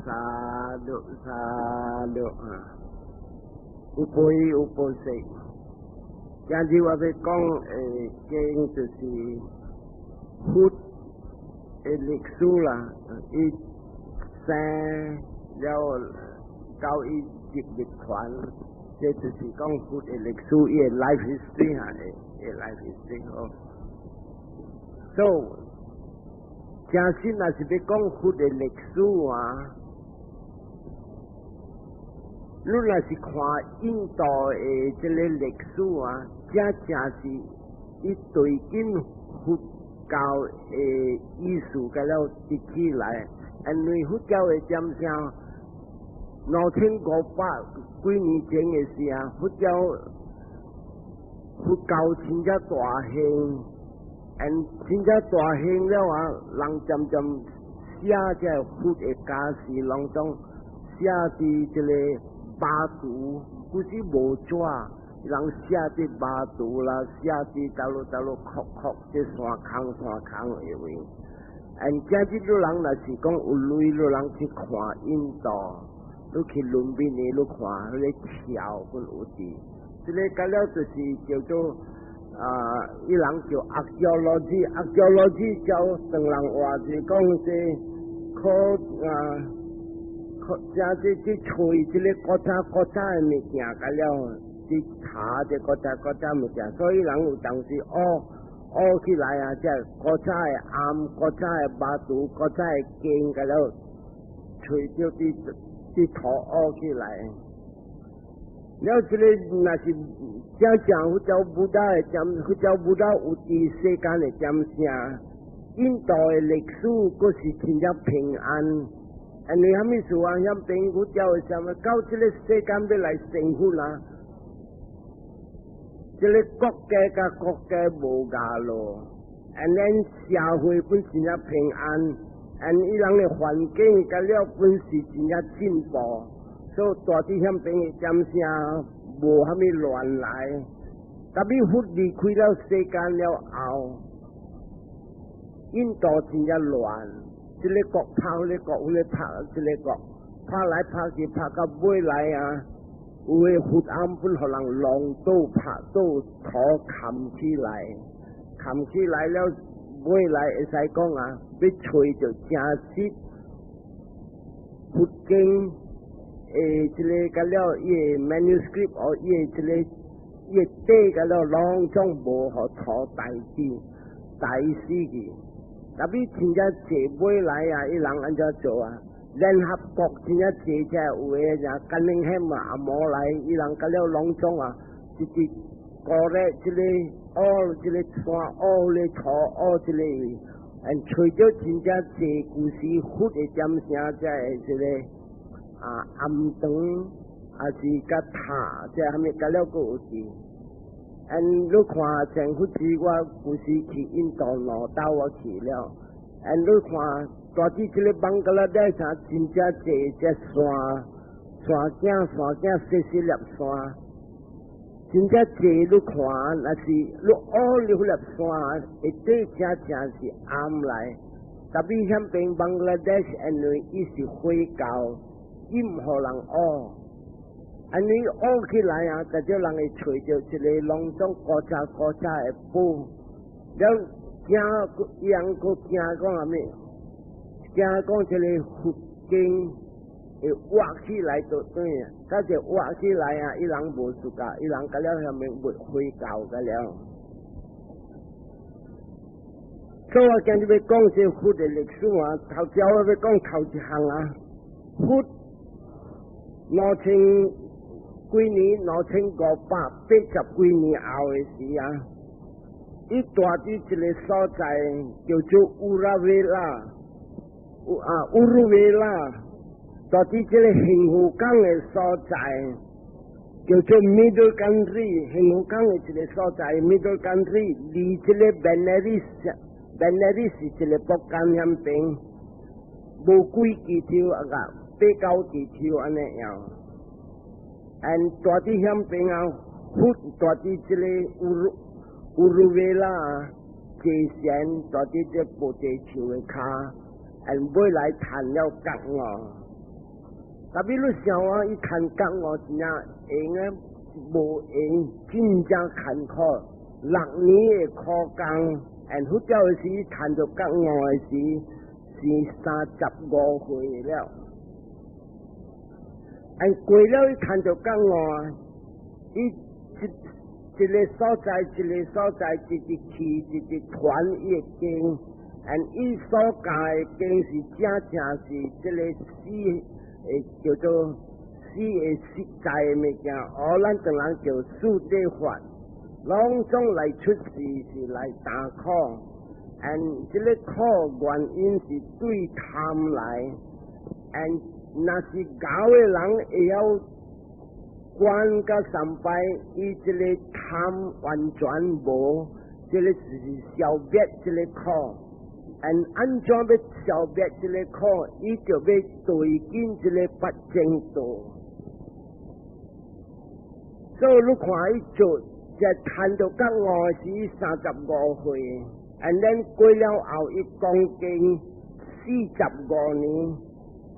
sadhu sadhu 啊！有悲有菩薩。今日我欲講的經就是佛的歷史啦，伊生了到伊入涅槃，這就是講佛的歷史，伊的 life history 哈，的 life history 好。So 正實若是欲講佛的歷史啊，你若是看印度的這个歷史啊，正正是伊對緊佛教的意思共了提起來，因為佛教的點聲2500幾年前的時啊，佛教真正大興，嗯，真正大興了啊，人漸漸寫這佛的家事，攏總寫佇這个巴圖，古時無紙，人寫佇巴圖啦，寫佇佗落佗落窟窟，這山空山空的位。嗯，今日汝人若是講有鐳，汝人去看印度，你去崙比尼，你看彼个橋閣有佇，這个甲了就是叫做啊，伊人叫 archaeology，archaeology 叫唐人話是講這考啊。正這去揣這个古早古早的物件，甲了去查這古早古早物件，所以人有當時學學起來啊，這古早的庵、古早的巴圖、古早的經，甲了揣著佇佇土學起來。了，這个若是正正佛教 Buddha 的點，佛教 Buddha 有佇世間的點聲，印度的歷史閣是真正平安。因為啥物事啊？遐邊佛教的啥物，到這个世間欲來成佛啊？這个國家佮國家無咬咯，and then 社會本真正平安，and 伊人的環境佮了本是真正進步，所以蹛佇遐邊的點聲無啥物亂來。特別佛離開了世間了後，印度真正亂。這个國拍彼个國，彼个拍這个國，拍來拍去，拍到尾來啊！有的佛庵本予人弄倒拍倒土冚起來，冚起來了，尾來會使講啊，欲揣著正實佛經的這个佮了伊的 manuscript 哦，伊的這个伊的底佮了攏總無予土代志代死去。特別真正濟尾來啊，伊人按怎做啊？聯合國真正濟這有的啊，甘寧險嘛阿摩來，伊人佮了攏總啊，直直過咧這个挖這个山挖咧土挖這个，嗯，揣著真正濟舊時佛的點聲，這个這个啊庵堂，抑是佮塔，這啥物佮了閣有佇。嗯，你看前佛寺，我舊時去印度兩兜我去了。嗯，你看蹛佇這个邦加拉德啥，真正濟這山山景山景細細粒山，真正濟你看，若是你挖入彼粒山，下底正正是暗來。特別遐邊邦加拉德因為伊是回教，伊毋予人挖。按呢挖起來啊，就叫人會揣著一个攏總古早古早的寶，了驚伊人閣驚講啥物？驚講這个佛經會挖起來就對啊，佮就挖起來啊，伊人無自覺，伊人佮了遐物回教佮了。所以我今日欲講這佛的歷史啊，頭先我欲講頭一項啊，佛2000幾年，2580幾年後的時啊，伊蹛佇一个所在叫做烏拉維拉，啊烏魯維拉，蹛佇這个幸福港的所在，叫做 Middle Country，幸福港的一个所在，Middle Country 離這个 Benares，Benares 是一个北港遐邊，無幾支抽啊個，八九支抽按呢樣。嗯，蹛佇遐邊啊，佛蹛佇這个烏烏魯維拉坐禪，蹛佇這菩提樹的跤， ，and 尾來趁了覺悟。特別你想啊，伊趁覺悟真正閒啊，無閒，真正艱苦，6年的苦工，and 佛教的時趁著覺悟的時是35歲了。and 過了伊趁著覺悟啊，伊一一个所在一个所在，直直去，直直傳伊的經，and 伊所教的經是正正是這个四會叫做四個實在的物件，哦，咱唐人叫四諦法，攏總來出世是來擔苦，and 這个苦原因是對貪來，and 若是賢的人會曉觀佮三擺，伊這個貪完全無，這个是消滅這个苦。and 按怎欲消滅這个苦，伊就欲對緊這个八正道。所以你看伊做，就趁著覺悟時35歲，and then 過了後伊講經45年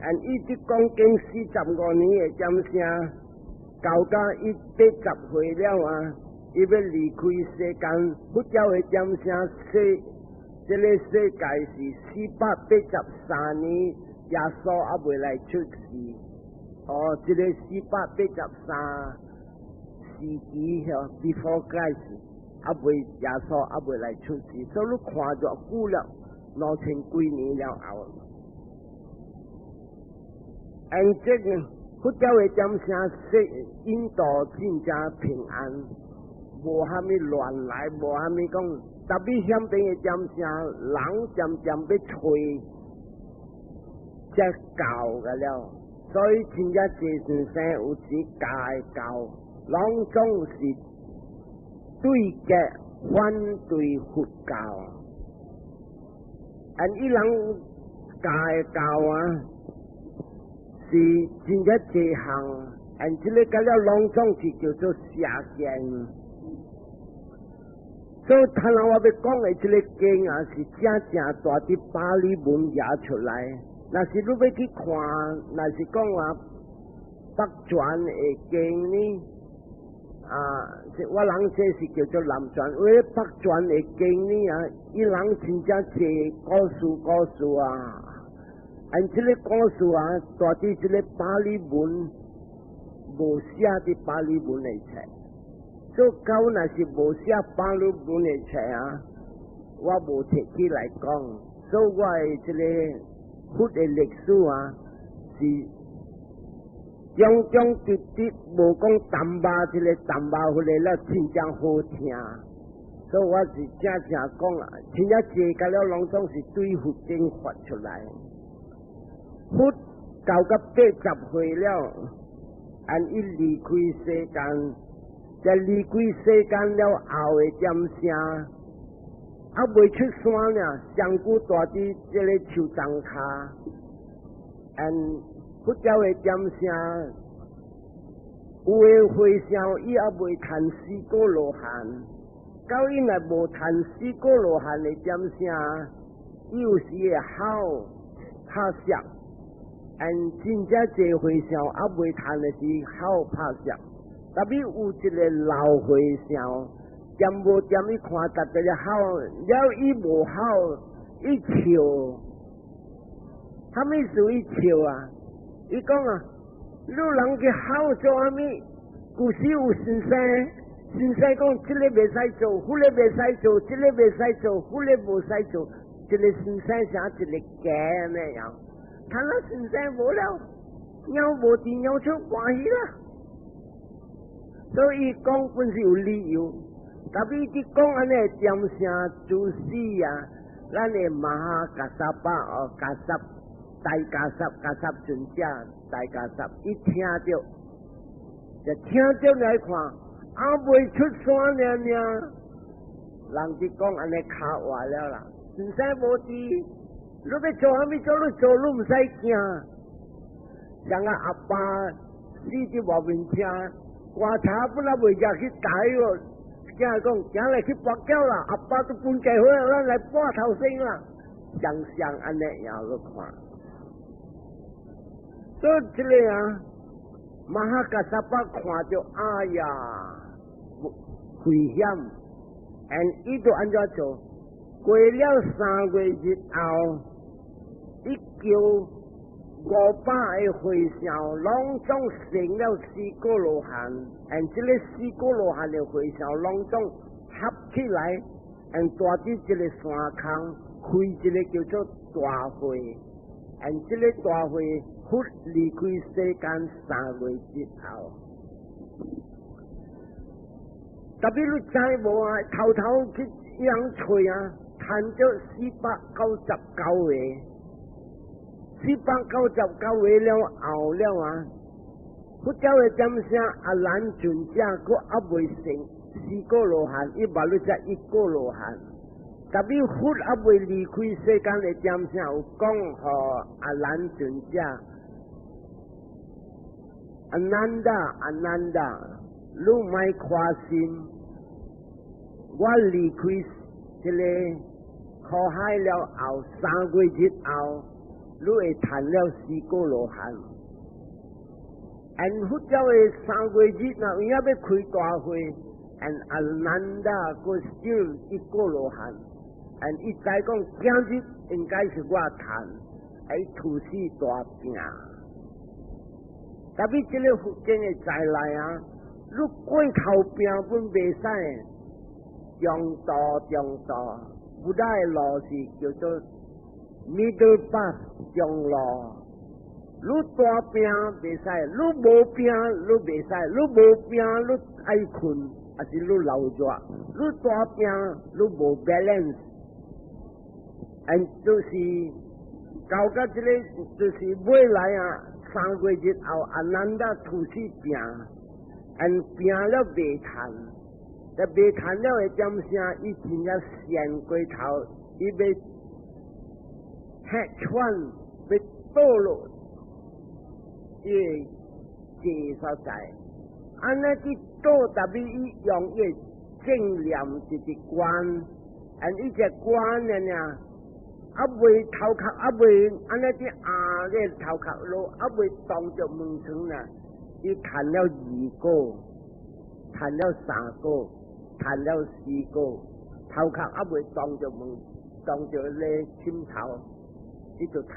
，and 伊佇講經四十五年的點聲，到甲伊80歲了啊，伊欲離開世間，佛教的點聲世，這个世界是483年，耶穌猶未來出世。哦，這个483時期吼，before Christ，猶未耶穌猶未來出世，所以你看著久了，2000幾年了後。and 這个佛教的點聲說，印度真正平安，無蝦米亂來，無蝦米講。特別響邊的點聲，人漸漸欲揣這教个了，所以真正濟先生有時教的教，攏總是對決反對佛教。and 伊人教的教啊，是真正濟項，and 這个甲了攏總是叫做邪見。所以，頭先我欲講的這个經啊，是正正蹛佇巴利文寫出來。若是你欲去看，若是講話北傳的經呢，啊，我人這是叫做南傳。為北傳的經呢啊，伊人真正濟故事故事啊，按這个故事啊，蹛佇這个巴利文無寫佇巴利文的冊。所以到若是無寫巴利文的冊啊，我無提起來講。所以我的這个佛的歷史啊，是中中直直，無講淡薄這个淡薄回來了，真正好聽。所以我是正正講啊，真正濟甲了攏總是對佛經發出來。佛到甲80歲了，按伊離開世間。在離開世間了後的點聲，猶未出山呢，上久蹛佇這个樹叢跤，and 佛教的點聲，有的和尚伊猶未趁四果羅漢，到伊若無趁四果羅漢的點聲，伊有時會吼拍攝，and 真正濟和尚猶未趁的時吼拍攝。特別有一个老和尚，恬無恬伊看逐个咧吼，了伊無吼，伊笑，啥物事伊笑啊？伊講啊，你人去吼做啥物？舊時有先生，先生講這个袂使做，彼个袂使做，這个袂使做，彼个無使做，這个先生像一个假那樣，看那先生無了，鳥無佇鳥出歡喜啦。所以講本是有理由，特別佇講按呢點聲祖師啊，咱的瑪哈迦葉哦，迦葉大迦葉迦葉尊者大迦葉，伊聽著，就聽著來看，猶未出山爾爾，人佇講按呢跤活了啦，先生無佇，你欲做啥物做你做，你毋使驚。像阿阿爸死佇外面聽。棺材本來未入去抬哦，囝講行來去跋筊啦，阿爸都分家伙，咱來跋頭先啦。相像按呢樣去看。所以這個啊，Mahakassapa 看著，哎呀，危險，and 伊就按怎做？過了3個月後，伊叫500個和尚，攏總成了四果羅漢，and 這個四果羅漢的和尚攏總合起來，and 住佇這個山空，開一個叫做大會，and 這個大會佛離開世間3個月後。特別你知無啊？頭頭去樣揣啊，趁著499個，499個了後了啊！佛教的點聲阿難尊者閣猶未成四果羅漢，伊捌你才一果羅漢。特別佛猶未離開世間的點聲有講予阿難尊者，阿難達阿難達，你莫誇心。我離開這個苦海了後，3個月後，你會趁了四果羅漢。and 佛教的三月日，若有影欲開大會，and 阿難達閣 still 一果羅漢，and 伊知講今日應該是我趁，愛吐死大病。特別這個佛經的在內啊，你過頭病本袂使。中道中道，Buddha 的路是叫做 middle path 中路。你大病袂使，你無病你袂使，你無病你愛睏，還是你流熱？你大病你無 balance，and 就是到到這個就是未來啊，3個月後阿難達吐死病，and 病了袂趁。但袂趁了的點聲，伊真正善過頭，伊欲氣喘，欲倒落，伊個坐所在。按呢去倒，特別伊用伊正念直直觀，and 伊只觀呢呢，猶未頭殼，猶未按呢啲壓咧頭殼落，猶未當著門床呢，伊趁了二個，趁了三個。趁了四個，頭殼猶未當著門，當著咧枕頭，伊就趁，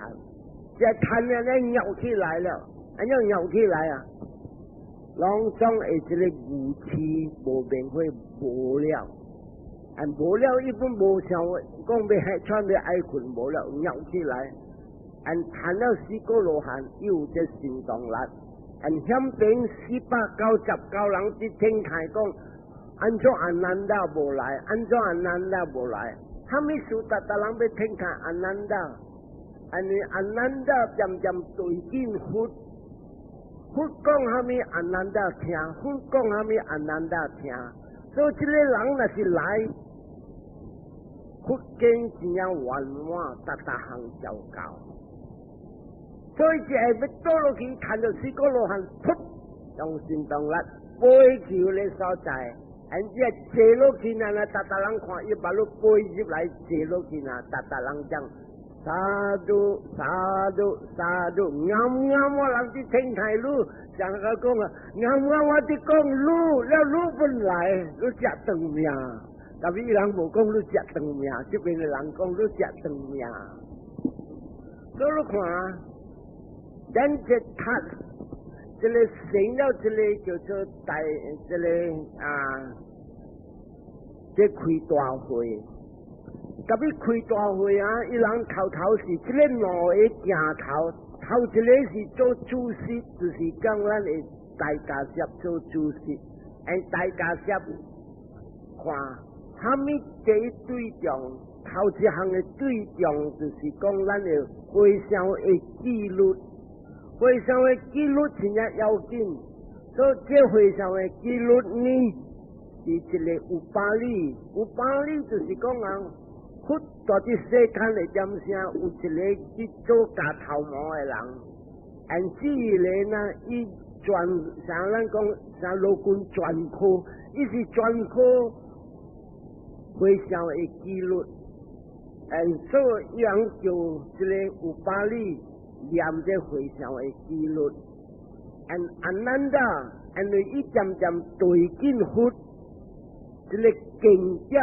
這趁了咧搖起來了，按怎搖起來啊？攏總會這個愚癡無明火無了，啊無了，伊本無想講欲氣喘欲愛睏無了，搖起來，and 趁了四果羅漢，有這神動力，and 響邊499人佇聽看講。按怎阿難達無來？按怎阿難達無來？蝦米事？逐逐人欲聽看阿難達，按呢阿難達漸漸對見佛，佛講蝦米阿難達聽，佛講蝦米阿難達聽。所以這個人若是來，佛經真正圓滿，逐逐項照教。所以這個欲倒落去，看到四果羅漢，噗，用神動力飛去彼個所在。and 這坐落去呢，逐逐人看，伊把你背入來坐落去呢，逐逐人講，sadhu sadhu sadhu，啱啱我人佇聽台你，像個講啊，啱啱我佇講你，了你本來你食長命，特別伊人無講你食長命，這邊的人講你食長命。所以你看，咱這讀這個成了這個叫做大這個啊，這開大會，特別開大會啊！伊人頭頭是這個兩個鏡頭，頭一個是做主席，就是講咱的大迦葉做主席，and 大迦葉看，蝦米第一對象，頭一項的對象就是講咱的和尚的紀律，和尚的紀律真正要緊，所以這和尚的紀律呢，是一個有巴理，有巴理就是講啊，佛在這世間的點聲有一個去做鉸頭毛的人，and 這個呢，伊專像咱講像老君專科，伊是專科和尚的紀律。And 所以伊人叫這个烏巴利念這和尚的紀律。And Ananda，因為伊漸漸對見佛，這個經典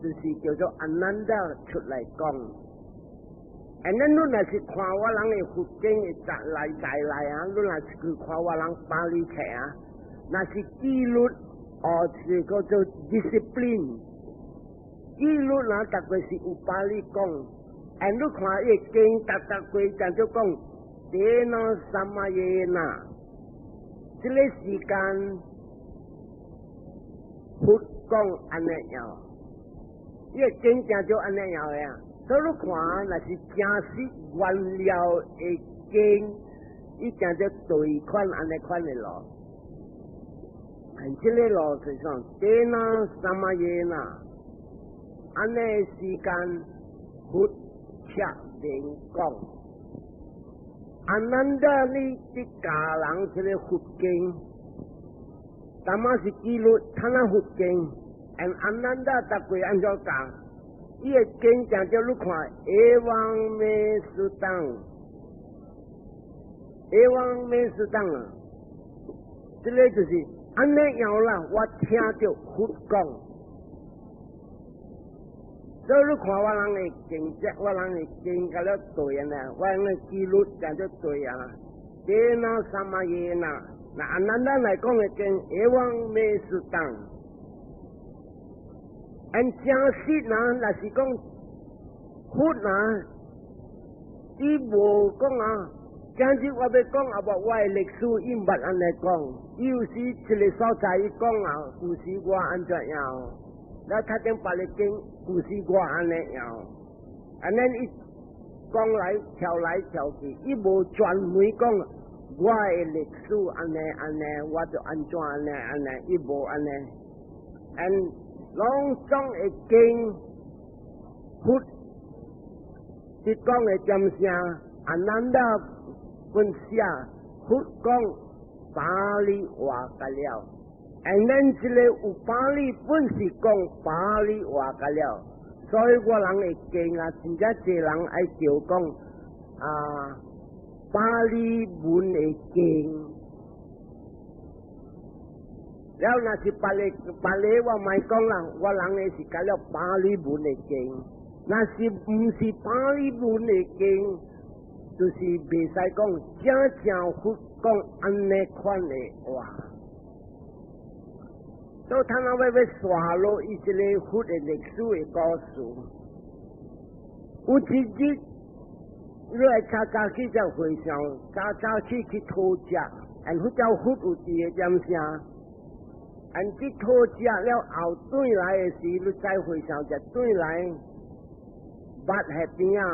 就是叫做 Ananda 出來講。And 咱你若是看我人的佛經的在來在來啊，你若是去看我人巴利冊啊，若是紀律哦，是叫做 discipline。紀律啊，特別是有巴利講，and 你看伊經逐逐規定就講，tena samayena，這个時間佛講按呢樣，伊個經正就按呢樣的啊。所以你看，若是真實原料的經，伊正就對款按呢款的路。按這个路是講，tena samayena。按呢時間，佛赤明講，阿難陀你佇教人這个佛經，淡仔是記錄，睇下佛經，and 阿難陀逐過按怎教？伊个經正叫你看，evaṃ me sutaṃ，evaṃ me sutaṃ 啊，這个就是按呢樣啦，我聽著佛講。所以你看我人的經節，我人的經甲了對啊，我人的記錄講就對啊。tena samayena，那阿難陀來講的經，evaṃ me sutaṃ。And 真實啊，若是講佛啊，伊無講啊，今日我欲講啊，無我的歷史，伊毋捌按呢講，伊有時一个所在伊講啊，有時我按怎樣。咱睇頂別个經，有時我按呢樣，按呢伊講來跳來跳去，伊無專門講我的歷史按呢按呢，我就按怎按呢按呢，伊無按呢，and 攏總的經佛佇講的點聲，阿難陀本寫佛講巴利話甲了。And 咱這个有巴利本是講巴利話甲了，所以我人會經啊，真正濟人愛叫講啊巴利文的經。了若是別个別个我莫講啦，我人的是甲了巴利文的經。若是毋是巴利文的經，就是袂使講正正佛講按呢款的話。所以他若欲煞落伊這个佛的歷史的故事，有一日，你來早早起才和尚，早早起去討食，and 佛教佛有佇個點聲，and 去討食了後轉來的時，你再和尚就轉來，捌彼邊仔，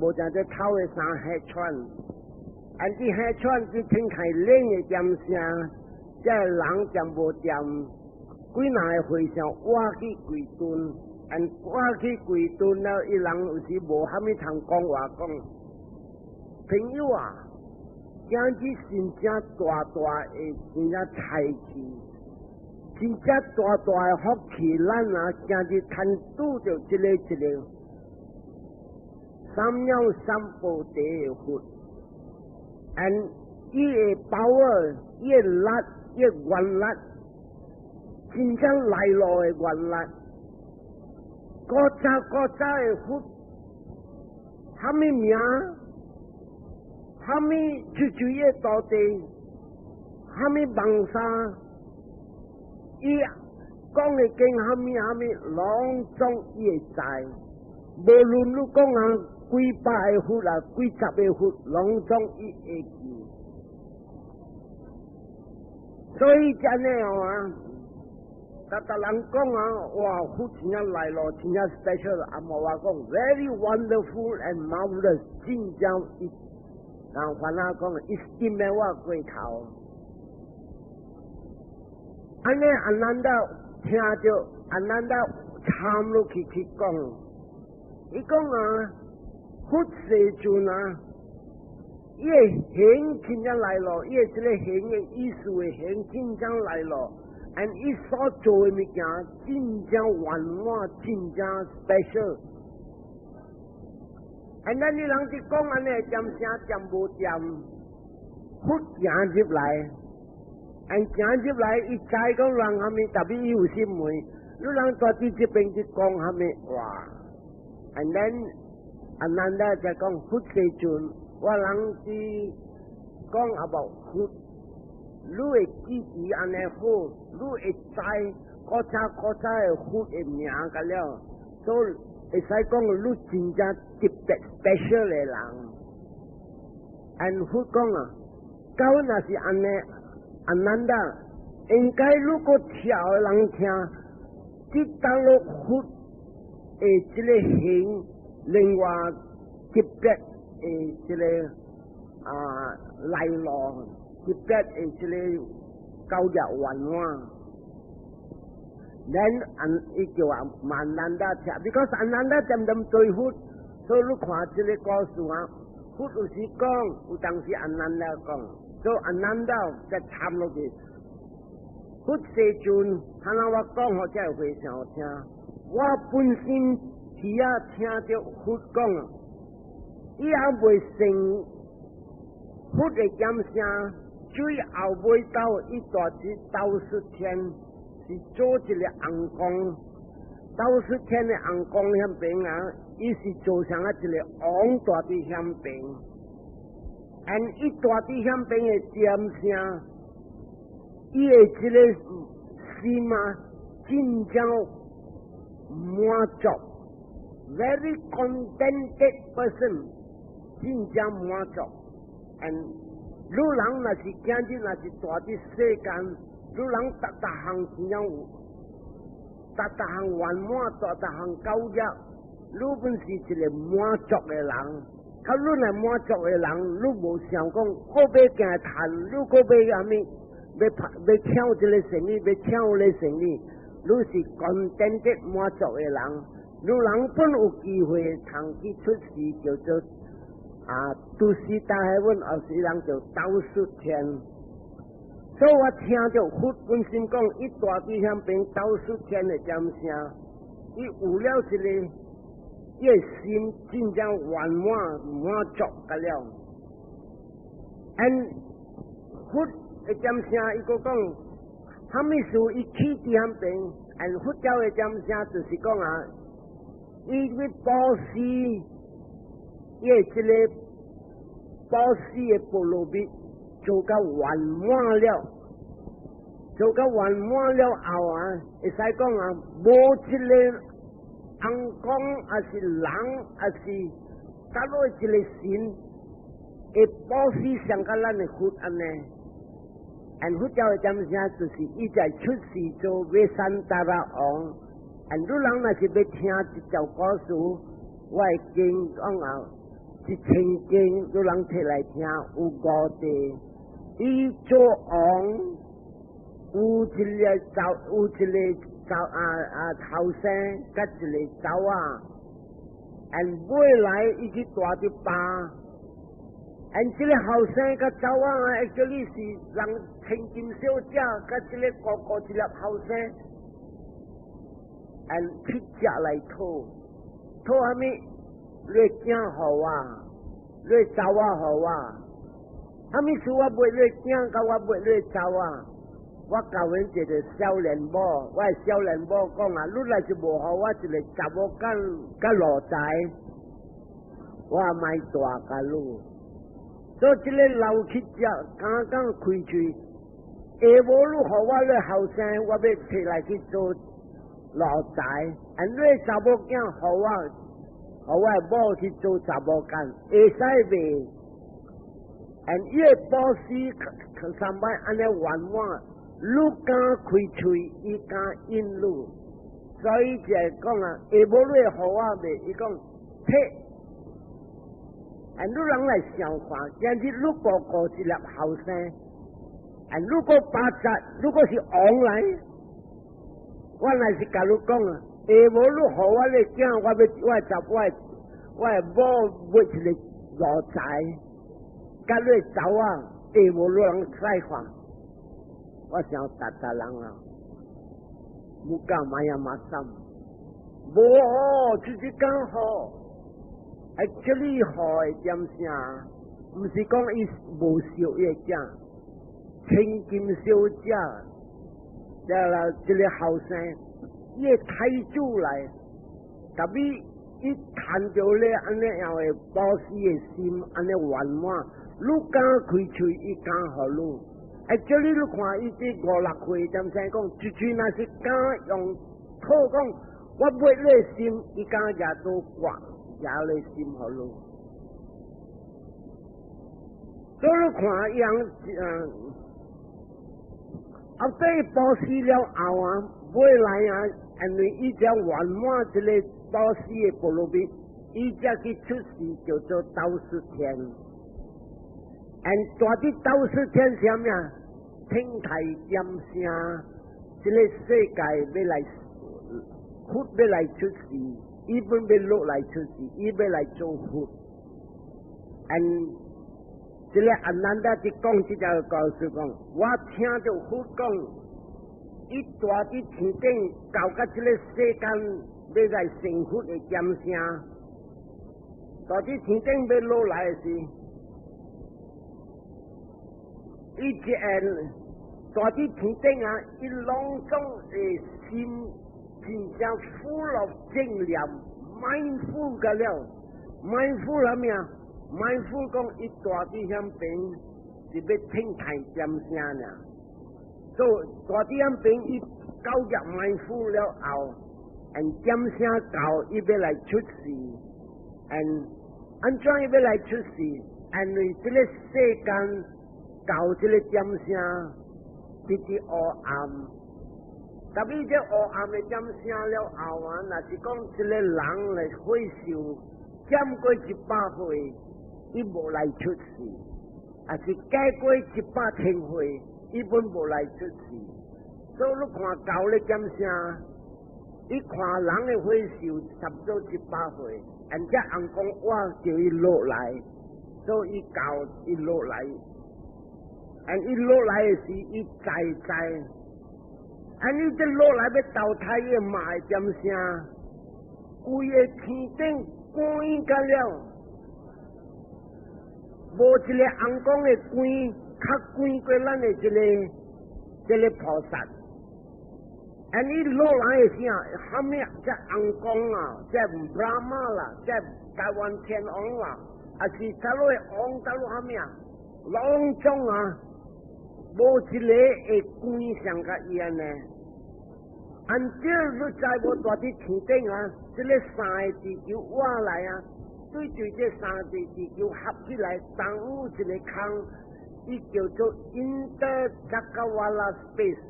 無正這透的衫彼穿，and 佇彼穿佇天開冷的點聲。這人漸無掂，幾若个和尚倚去櫃墩，and 倚去櫃墩了，伊人有時無蝦米通講話講。朋友啊，今日真正大大的真正財氣，真正大大的福氣，咱啊今日趁拄著這个一个三藐三菩提的佛，and 伊的 power，伊的力。伊願力，真正來路的願力，古早古早的佛，蝦米名？蝦米出出的徒弟？蝦米網沙？伊講的經蝦米蝦米，攏總伊會知。無論你講啊幾百个佛啊，幾十个佛，攏總伊會記。所以真的啊，逐逐人講啊，哇，佛真正來咯，真正 special。阿媽話講，very wonderful and marvelous，真正伊，人番仔講，伊點的我過頭。按呢阿難陀聽著，阿難陀參落去去講，伊講啊，佛世尊啊。伊的行真正來咯，伊的這个行的意思的行真正來咯，and 伊所做的物件真正圓滿，真正 special。And then 你人佇講按呢點聲點無點，佛行入來，and 行入來，伊知講人蝦米，特別伊有心問，你人蹛佇這邊去講蝦米話，and then 阿難陀就講佛世尊，我人佇講 about 佛，你會記憶按呢好，你會知古早古早的佛的名個了，所以會使講你真正特別 special 的人。And 佛講啊，到若是按呢，阿難陀，應該如果聽的人聽，這當落佛的這個行，另外特別的這個啊來路，特別的這個教育圓滿。咱按伊叫啊阿難陀聽，because 阿難陀漸漸對佛，所以你看這個故事啊，佛有時講，有當時阿難陀講，所以阿難陀再參落去。佛世尊，他那我講予這個和尚聽，我本身是啊聽著佛講，伊猶未成佛的點聲，最後尾到伊蹛佇兜率天，是做一個尪公，兜率天的尪公遐邊啊，伊是做啥啊一個王蹛佇遐邊，and 伊蹛佇遐邊的點聲，伊的這個心啊，真正滿足，very contented person，真正滿足。and 汝人若是今日若是蹛佇世間，汝人逐逐項真正有，逐逐項圓滿，逐逐項夠額，汝本是一個滿足的人。較汝若滿足的人，汝無想講，閣欲行趁，汝閣欲啥物，欲拍欲搶這個生意，欲搶那個生意，汝是 contented 滿足的人。汝人本有機會通去出世，叫做啊，都是大海問，後世人叫兜率天。所以我聽著佛本身講，伊蹛佇遐邊兜率天的點聲，伊有了這個，伊的心真正圓滿滿足個了。and 佛的點聲，伊閣講，啥物事伊去佇遐邊，and 佛教的點聲就是講啊，伊欲布施，伊的這個布施的波羅蜜做到圓滿了，做到圓滿了後啊，會使講啊，無一個尪公，抑是人，抑是佗落一個神，會布施像佮咱的佛按呢。and 佛教的點聲就是伊在出世做耙散達拉王。and 汝人若是欲聽這條故事，我會經講啊，一千經汝人提來聽，有五地，伊做王，有一個查，有一個查啊啊後生，佮一個查某仔，and 尾來伊去蹛佇壩，and 這個後生佮查某仔，actually 是人千金小姐，佮這個哥哥一粒後生，and 乞食來討，討啥物？你囝予我，你查某予我，啥物事我賣你囝，佮我賣你查某仔，我交阮一個少年某，我的少年某講啊，你若是無予我一個查某囝佮奴才，我也莫蹛共汝。所以這個老乞食剛剛開喙，下無你予我你後生，我欲提來去做奴才，啊，你查某囝予我，予我的某去做查某囝，會使袂？and 伊的布施三擺按呢圓滿，汝敢開喙，伊敢應汝，所以就講啊，下無你會予我袂？伊講提，and 汝人來想看，今日汝哥哥一粒後生，and 如果80，如果是王來，我若是共汝講啊，下無汝予我的囝，我欲我的查我的我的某買一個奴才，佮你查某仔，下無汝人使看，我想逐逐人啊，無敢買啊馬三，無好，直直講好。Actually 予的點聲，毋是講伊無惜伊的囝，千金小姐，這啦這个後生，伊的太子來，特別伊看著咧按呢樣的布施的心，按呢圓滿，你敢開喙，伊敢予你。Actually 你看伊這五六歲，點聲講，一喙若是敢用口講，我欲你的心，伊敢舉刀割。舉你心予你，所以你看樣，後底布施了後啊，尾來啊，因為伊才圓滿這個布施的波羅蜜，伊才去出世叫做兜率天。And 蹛佇兜率天啥物啊？聽大點聲，這個世界欲來佛欲來出世。伊本欲落來出世，伊欲來做佛。And 這个阿難達佇講這條故事講，我聽著佛講，伊蹛佇天頂到甲這个世間欲來成佛的點聲，蹛佇天頂欲落來的時，伊一下蹛佇天頂啊，伊攏總的心，真正 full of 正念，mindful 個了，mindful 啥物啊？mindful 講伊蹛佇遐邊是欲聽大點聲爾，所以蹛佇遐邊伊到入 mindful 了後，and 點聲到伊欲來出世，and 按怎伊欲來出世？因為這个世間到這个點聲，直直黑暗。特別這黑暗的點聲了後啊，若是講這个人來歲數減過100歲，伊無來出世；抑是加過100千歲，伊本無來出世。所以你看舊咧點聲，伊看人的歲數差不多一百歲，人家翁講我叫伊落來，所以伊到伊落來，and 伊落來的時，伊知知。啊！你這落來欲投胎的嘛會點聲，規个天頂關甲了，無一个尪公的關較懸過咱的這个菩薩。啊！你落來的時候，蝦米這尪公啊，這 Brahma 啦，這台灣天王啦，抑是啥落王，啥落蝦米啊，攏總啊！無一个會懸像佮伊按呢。按照你知無蹛佇天頂啊，這个三个地球挖來啊，對對這三個地球合起來，當有一个空，伊叫做 Inter-Cakkavāla Space。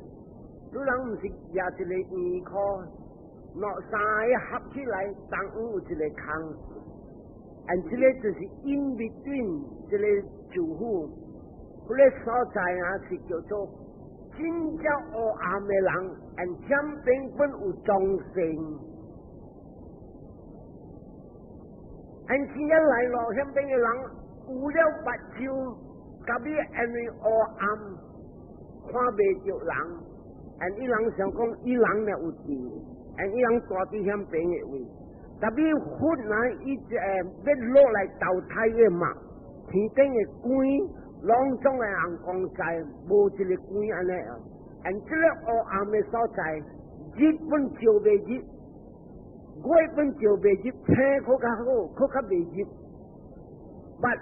你人毋是舉一个圓箍，喏三个合起來，當有一个空。And 這个就是 in between 這个住戶。彼个所在啊，是叫做真正黑暗的人，and 前邊本有眾生，and 真正來咯，遐邊的人有了目睭，佮伊因為黑暗看袂著人，and 伊人想講伊人呢有智，and 伊人蹛佇遐邊的位，特別佛呢，伊欲落來投胎的嘛，天頂的光。攏總的尪公知，無一个光按呢啊！and 這个黑暗的所在，日本照袂入，月本照袂入，星閣較好，閣較袂入。But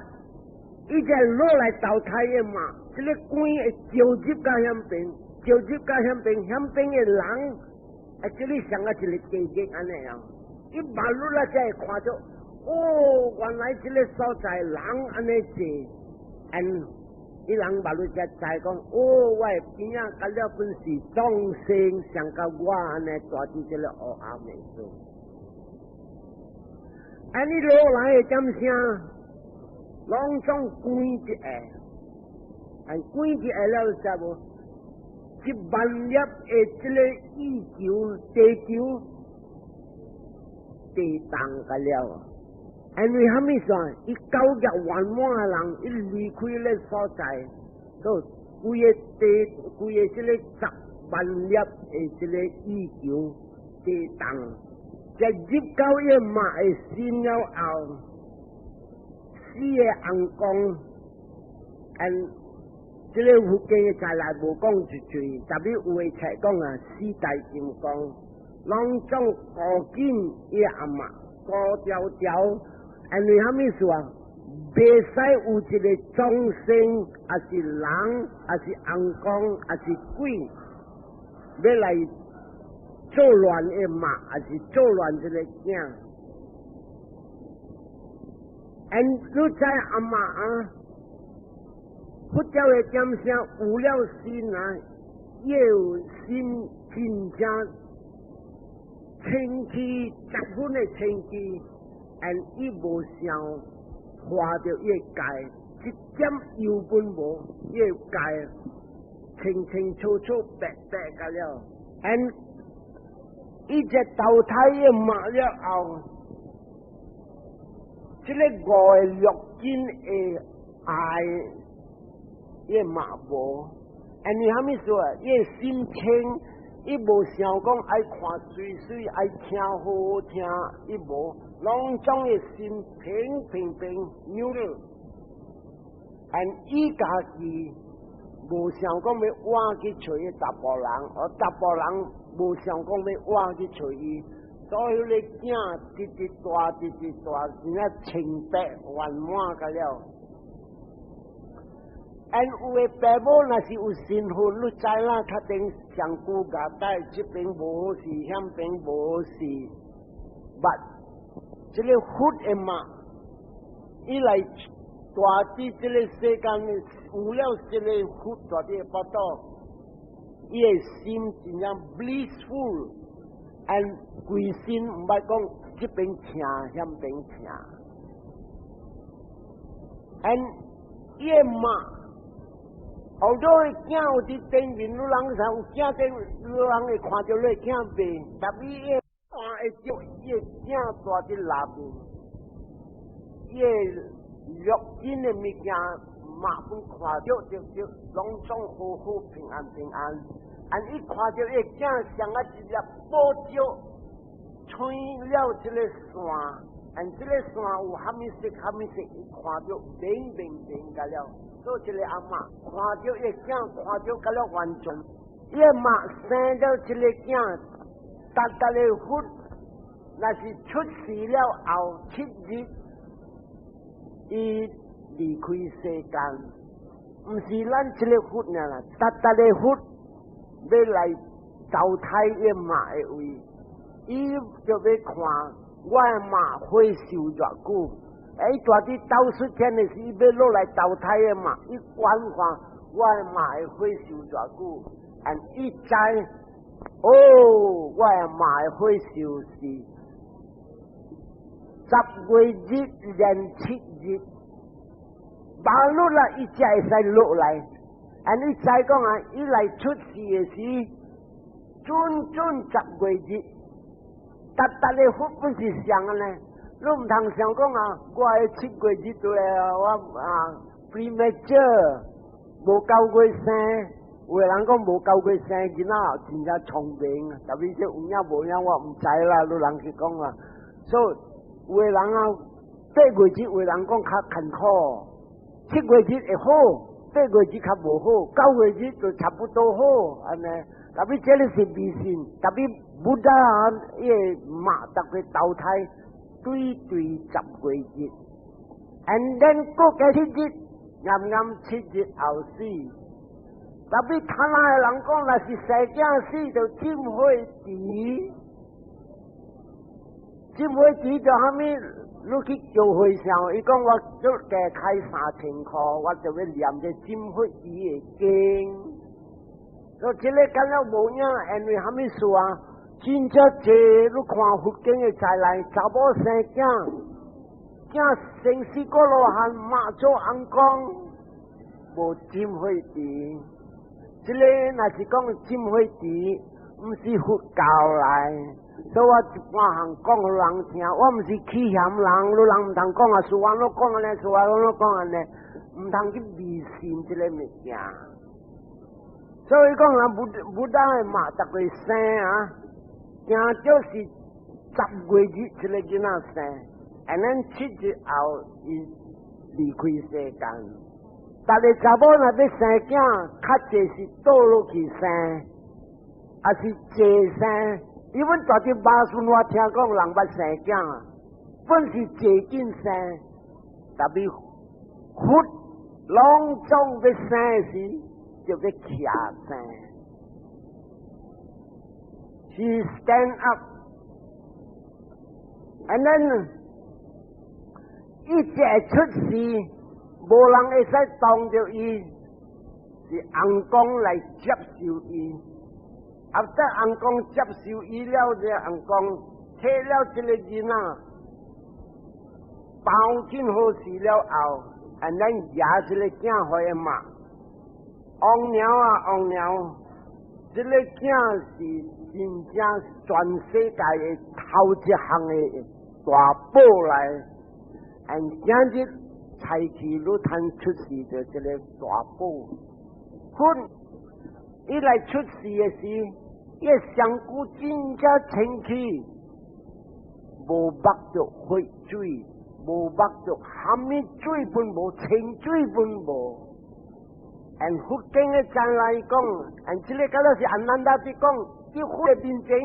伊這落來投胎的嘛，這个光會照入到遐邊，照入到遐邊，遐邊的人，啊，這裡像啊一个地獄按呢樣，伊馬路啦才會看著，哦，原來這个所在人按呢濟。And 伊人馬路才知講，哦，我的邊仔佮了本是眾生，像佮我按呢蹛佇這个黑暗的所。按呢落來的點聲，攏總關一下，按關一下了知無？1萬粒的這个宇宙地球地動個了。因為蝦米算？伊九日圓滿的人，伊離開咧所在，所以規个地，規个這个10萬粒的這个宇宙地動，在入到伊媽的心了後，個尪公，and 這个佛經的在內無講一句，特別有的冊講啊，四大金剛，攏總顧緊伊阿媽，顧條條，因為啥物事啊？袂使有一個眾生，抑是人，抑是尪公，抑是鬼，欲來作亂的媽，抑是作亂這个囝。And 你知阿媽啊？佛教的點聲有了心啊，伊有心真正清氣，十分的清氣，and 伊無想破著伊的戒，一點油本無，伊的戒清清楚楚白白個了。and 伊這投胎的媽了後，這个五个六根的愛。伊嘛無，因為啥物事啊？伊心清，伊無想講愛看媠媠，愛聽好聽，伊無，攏總的心平平平扭了。and 伊家己無想講欲倚去揣伊查埔人，而查埔人無想講欲倚去揣伊，所有的囝直直大，直直大，真正清白圓滿個了。and 有的爸母若是有身份，你知啦，較頂上久夾帶，這邊無好勢，遐邊無好勢。but 這个佛的媽，伊來蹛佇這个世間，有了這个佛蹛佇腹肚，伊的心真正 blissful，and 規身毋捌講這邊疼，遐邊疼。and 伊的媽。後頭囝有佇頂面，你人啥有囝頂，你人會看著你囝袂？特別伊看會著伊的囝蹛佇內面，伊的六根的物件嘛本看著著著，攏總好好平安平安。and 伊看著伊的囝像啊一粒寶石，穿了這个線，and 這个線有蝦米色蝦米色，伊看著明明明個了。所以這个阿媽看著伊囝，看著甲了完全，伊媽生了這个囝，逐逐个佛，若是出世了後7日，伊離開世間，毋是咱這个佛爾啦，逐逐个佛欲來投胎伊媽的位，伊就欲看我的媽歲壽偌久。哎，蹛佇兜率天的時，伊欲落來投胎的嘛，伊觀看我的媽的歲壽偌久，and 伊知，哦，我的媽的歲壽是10月日連7日，馬落來伊才會使落來。and 伊知講啊，伊來出世的時，準準十月日，逐逐个佛本是啥呢？你毋通想講啊，我的7月日對啊，我啊 premature 無夠月生，有的人講無夠月生囡仔真正聰明，特別這有影無影我毋知啦，你人去講啦。所以有的人啊，8月日有的人講較艱苦，7月日會好，八月日較無好，9月日就差不多好，按呢。特別這个是迷信，特別 Buddha 伊的媽逐個投胎。對對十月日，and then 過加七日，啱啱7日後死。特別他那的人講，若是生囝死就浸火池，浸火池就蝦米？你去叫和尚，伊講我做加開3000箍，我就欲念這浸火池的經。所以這个敢了無影，因為蝦米事啊？真正濟，你看佛經的在內，查某生囝，囝生四果羅漢，媽做尪公，無浸火池。這个若是講浸火池，毋是佛教來，所以我一般項講予人聽，我毋是欺嫌人，你人毋通講啊，師父攏講按呢，師父攏講按呢，毋通去迷信這个物件。所以講人 Buddha 的媽逐個生啊。驚就是十月日這个囡仔生，and then 7日後伊離離開世間。逐个查某若欲生囝，較濟是倒落去生，抑是坐生。因為住佇馬孫，我聽講人捌生囝，本是坐緊生，特別佛攏總欲生時，就欲徛生。She stand up, and then 伊這出世，無人會使擋著伊，是尪公來接受伊。after 尪公接受伊了，這尪公提了這个囡仔，包真好勢了後，and then 舉這个囝予伊媽。王娘啊，王娘，這个囝是真正全世界的頭一項的大寶來，and 今日採去你通出世的這个大寶，佛伊來出世的時，伊身軀真正清氣，無目著血水，無目著蝦米水分無，清水分無。按佛經的真來講，按這个敢若是阿難陀佇講，佇佛的面前，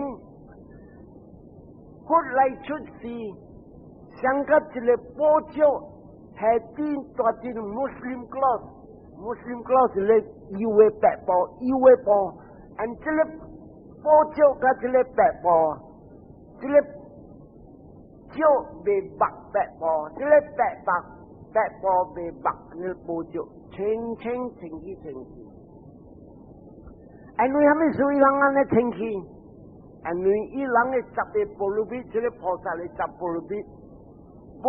佛來出世，像佮一个寶石，下邊大陣 muslin cloth，muslin cloth 是咧油的白布，油的布，按這个寶石佮這个白布，這个石袂目白布，這个白白白布袂目那个寶石，清清清氣清氣。因為蝦米事伊人按呢清氣？因為伊人的十個波羅蜜，這个菩薩的十波羅蜜，無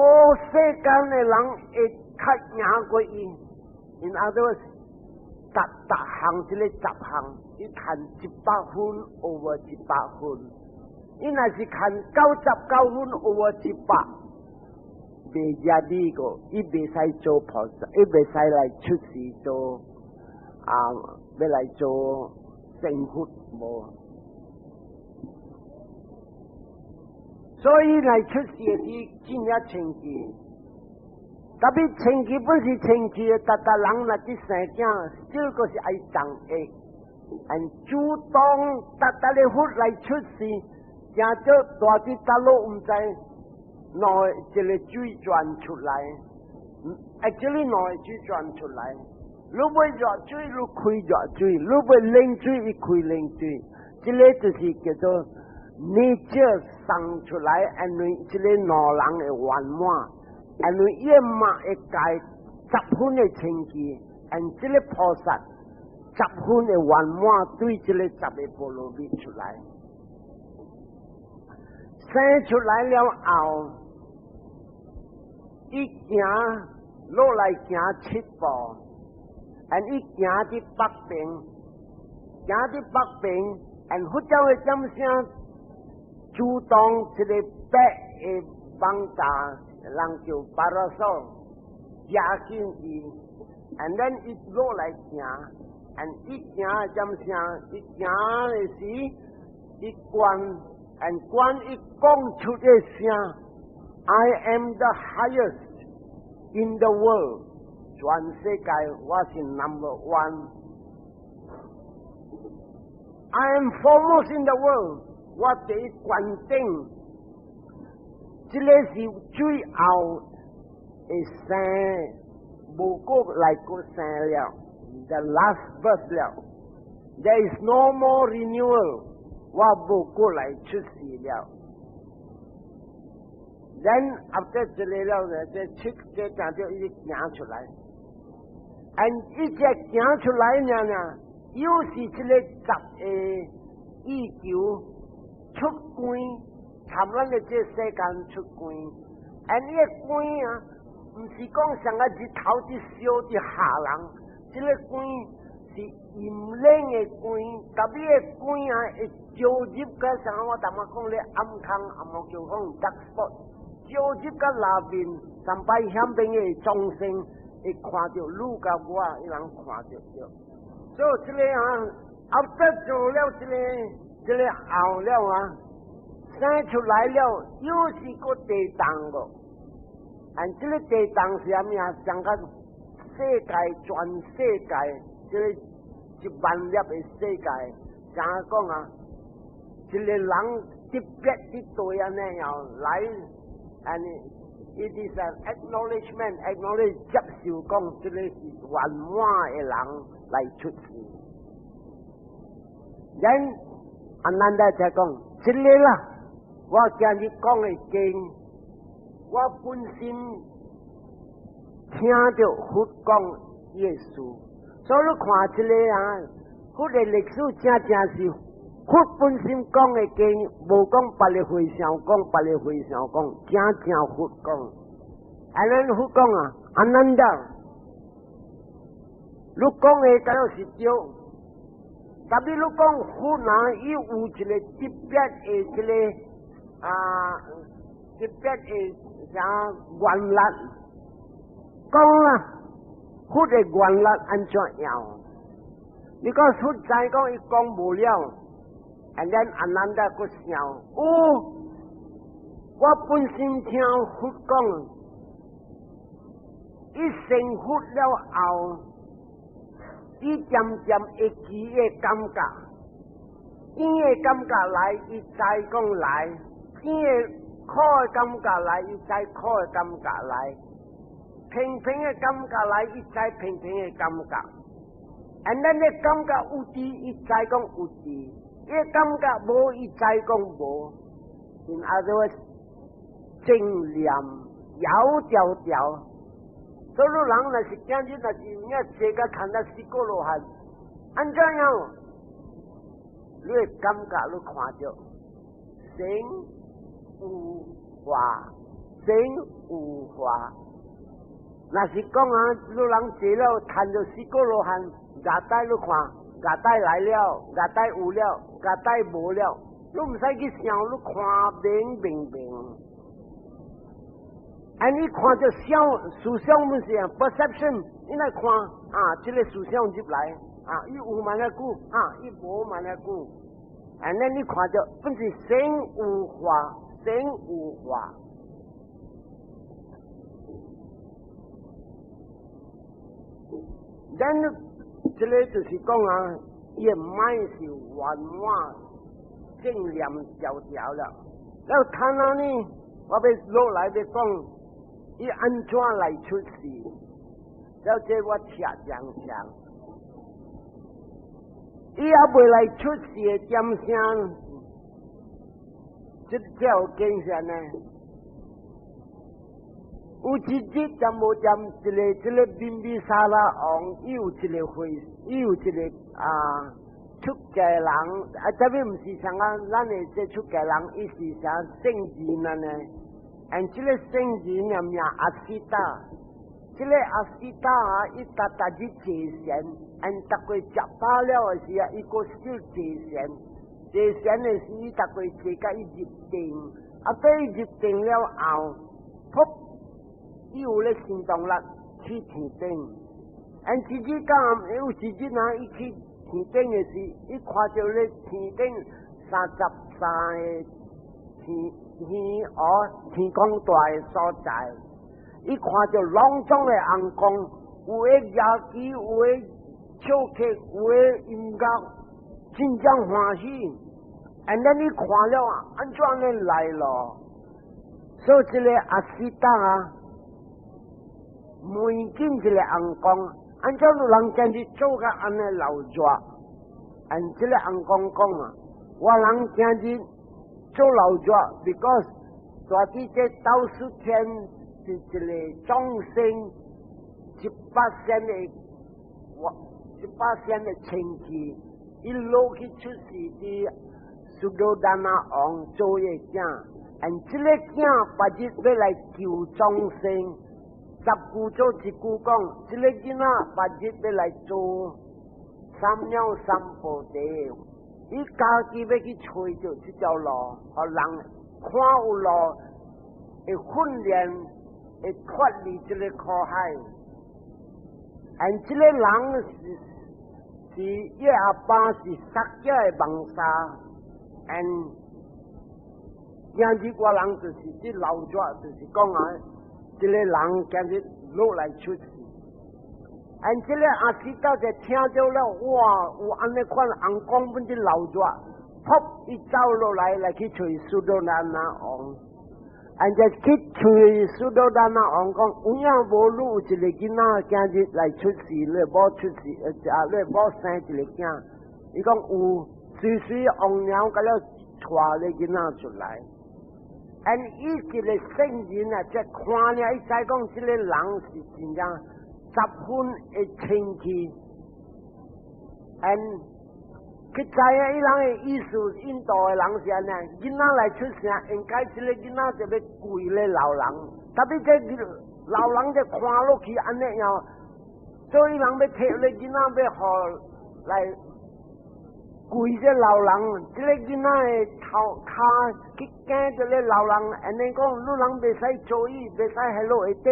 世間的人會較贏過伊。因other words，逐逐項這个十項，伊趁100分 over 100分。伊若是趁99分 over 100，袂壓你個，伊袂使做菩薩，伊袂使來出世做啊，欲來做成佛無。所以來出世的時真正清氣，特別清氣本是清氣的，逐逐人若去生囝，這個是愛重的，按主動逐逐个佛來出世，行做大佇倒落毋知，兩一个水泉出來，actually 兩个水泉出來，你欲熱水，你開熱水；你欲冷水，伊開冷水。這个就是叫做 nature 生出來，因為這个兩人的圓滿，因為伊媽會界十分的清氣，and 這个菩薩十分的圓滿，對這个十个波羅蜜出來，生出來了後，伊行落來行七步，and 伊行佇北邊，行佇北邊，and 佛教的掌聲主動這个白的網罩，人叫 parasol，加緊伊，and then 伊落來行，and 伊行的掌聲，伊行的時，伊觀，and 觀伊講出的聲。I am the highest in the world，全世界我是 number one。I am foremost in the world，我第一懸頂。這个是最後的生，無閣來閣生了，the last birth 了。There is no more renewal，我無閣來出世了。Then after 這个了呢，這七這講就伊行出來，and 伊這行出來呢呢，又是這个十个意球出光，參咱的這世間出光，and 伊个光啊，毋是講像個日頭佇燒佇嚇人，這个光是陰冷的光，特別个光啊會照入個像我頭仔講咧暗空，暗無叫講 dark spot。照入甲內面，三擺險邊的眾生會看著汝佮我，伊人看著著。所以這个啊，after 做了這个這个後了啊，生出來了，又是個地藏個。按這個地藏是啥物啊？上個世界全世界，這個1萬粒的世界，怎講啊？一個人特別的對按呢樣來，按 it is an acknowledgement，acknowledge 接受講，這個是圓滿的人來出世。咱阿難達才講，這個啦，我今日講的經，我本身聽著佛講伊的事，所以你看這個啊，佛的歷史正正是佛本身講的經，無講別个和尚講，別个和尚講，正正佛講。按呢佛講啊，阿難達，你講的敢若是對，特別你講佛若伊有一個特別的這個啊，特別的啥願力，講啦，佛的願力按怎樣？你講佛知講伊講無了，and then 阿難達閣想，哦，我本身聽佛講，伊成佛了後，伊漸漸會記的感覺，甜的感覺來，伊知講來；甜的苦的感覺來，伊知苦的感覺來；平平的感覺來，伊知平平的感覺。and 咱的感覺有佇，伊知講有佇；伊感覺無，伊知講無。In other words，正念枵條條。所以人若是今日若是有影坐甲看到四果羅漢，按怎樣？你會感覺你看著生有化，生有化。若是講啊，你人坐了看著四果羅漢，牙帶你看，牙帶來了，牙帶有了，牙帶無了，你毋使去想，你看明明明。啊！你看著想思想毋是啊，perception，你來看啊，這個思想入來啊，伊有嘛呢久啊，伊無嘛呢久。按呢你看著本是生有化，生有化。咱這個就是講啊，伊的 mind 是圓滿正念條條了。了看哪呢？我欲落來欲講。伊按怎來出世？了這我聽講講。伊猶未來出世的點聲，這這有經啥呢？有一日踮無踮一個這個賓比沙羅王，伊有一個會，伊有一個啊出家人，啊，這邊毋是像啊，咱的這出家人，伊是啥聖人啊呢？and 這個聖人的名阿斯達，這個阿斯達啊，伊逐逐日坐禪，and 逐過食飽了的時啊，伊閣still 坐禪，坐禪的時，伊逐過坐甲伊入定，啊，等伊入定了後，噗，伊有咧行動力去天頂，and 一日講有一日啊，伊去天頂的時，伊看著咧天頂33個天。天哦，天公大的所在，伊看著攏總的尪公，有的舉旗，有的唱曲，有的音樂，真正歡喜。and then 你看了啊，按怎按呢來咯？所以這個阿斯達啊，問緊這個尪公，按怎有人今日做甲按呢鬧熱？and 這個尪公講啊，我人今日做鬧熱，because 在佇這兜率天是一個眾生100仙的，我100仙的親戚，伊落去出世佇須陀洹王做伊的囝，and 這個囝別日欲來救眾生，十句做一句講，這個囡仔別日欲來做三藐三菩提。伊家己欲去揣著這條路，予人看有路，會訓練，會脫離這個苦海。and 這個人是伊阿爸是薩迦的網沙，and 今日我人就是這老者，就是講啊，這個人今日落來出世。And 這個阿悉達就聽著了，哇！有按呢款尪公本佇流熱，噗！伊走落來來去揣蘇多達那王，and 就去揣蘇多達那王講，有影無你有一個囡仔今日來出世，你某出世，啊，你某生一個囝。伊講有，隨隨王娘佮了帶個囡仔出來。And 伊一個聖人啊，這看了伊知講這個人是真正十分的清氣，and 佢知影伊人的意思，印度的人是按呢，囡仔來出世，應該這個囡仔就欲跪咧老人，tapi 這老人就看落去按呢樣，所以人欲提咧囡仔欲予來跪這老人，這個囡仔的頭跤去驚這個老人，按呢講，你人袂使做伊，袂使喺落下底。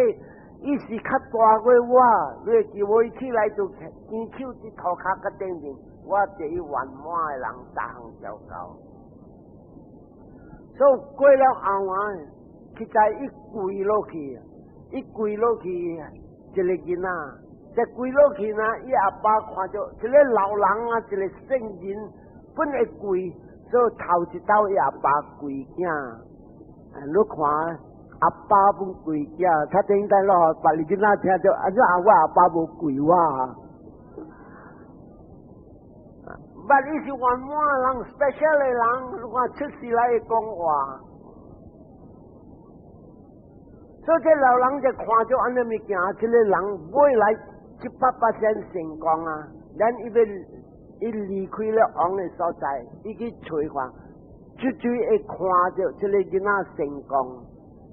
伊是較大過我，你會記我起來就牽手佇塗跤甲頂面，我這一圓滿的人，逐項調教。所以過了後啊，佢在一跪落去，一跪落去，一個囡仔，這跪落去呢，伊阿爸看著一個老人啊，一個聖人本會跪，所以頭一道伊阿爸跪囝，你看。阿爸本跪囝，他頂等咯，別個囡仔聽著，啊，怎我阿爸無跪我？捌伊是圓滿人，special 的人，你看出世來會講話。所以這老人就看著按呢物件，這個人未來100%成功啊！咱伊欲伊離開了王的所在，伊去揣看，絕對會看著這個囡仔成功。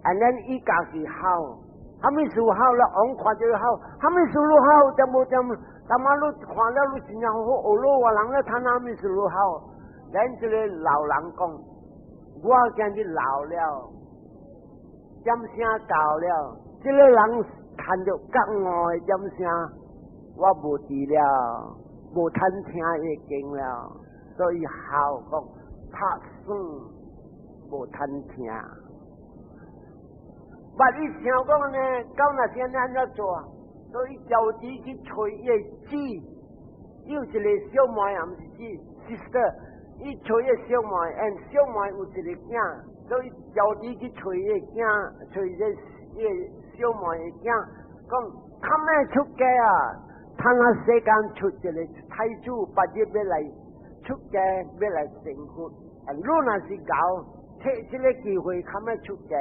And then 伊家己好，啥物事好了，王看著好，啥物事都好，點無點，他媽你看了你真正好，學老啊人咧睇啥物事都好。咱這個老人講，我今日老了，點聲到了，這個人看著覺悟的點聲，我無佇了，無通聽伊經了，所以好講拍算無通聽。捌伊想講呢，到那先按怎做？所以招子去揣伊的姊，有一個小妹也毋是姊，sister，伊揣伊小妹，and 小妹有一個囝，所以招子去揣伊的囝，揣這伊小妹的囝，講較欲出家啊，趁那世間出一個太子，別日欲來出家，欲來成佛。啊，你若是𠢕，提這個機會較欲出家。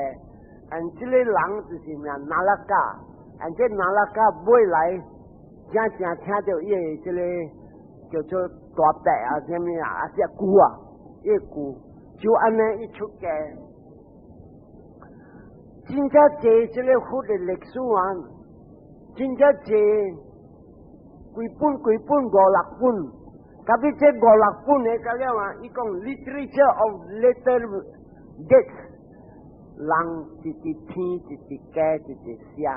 And 這個人就是名那拉嘎，and 這那拉嘎未來正正聽著伊的這個叫做大伯啊，啥物啊，啊這姑啊，伊姑就按呢伊出家。真正濟這個佛的歷史啊，真正濟幾本幾本五六本，tapi 這五六本的個了啊，伊講 literature of later dates。人一直聽，一直加，一直寫。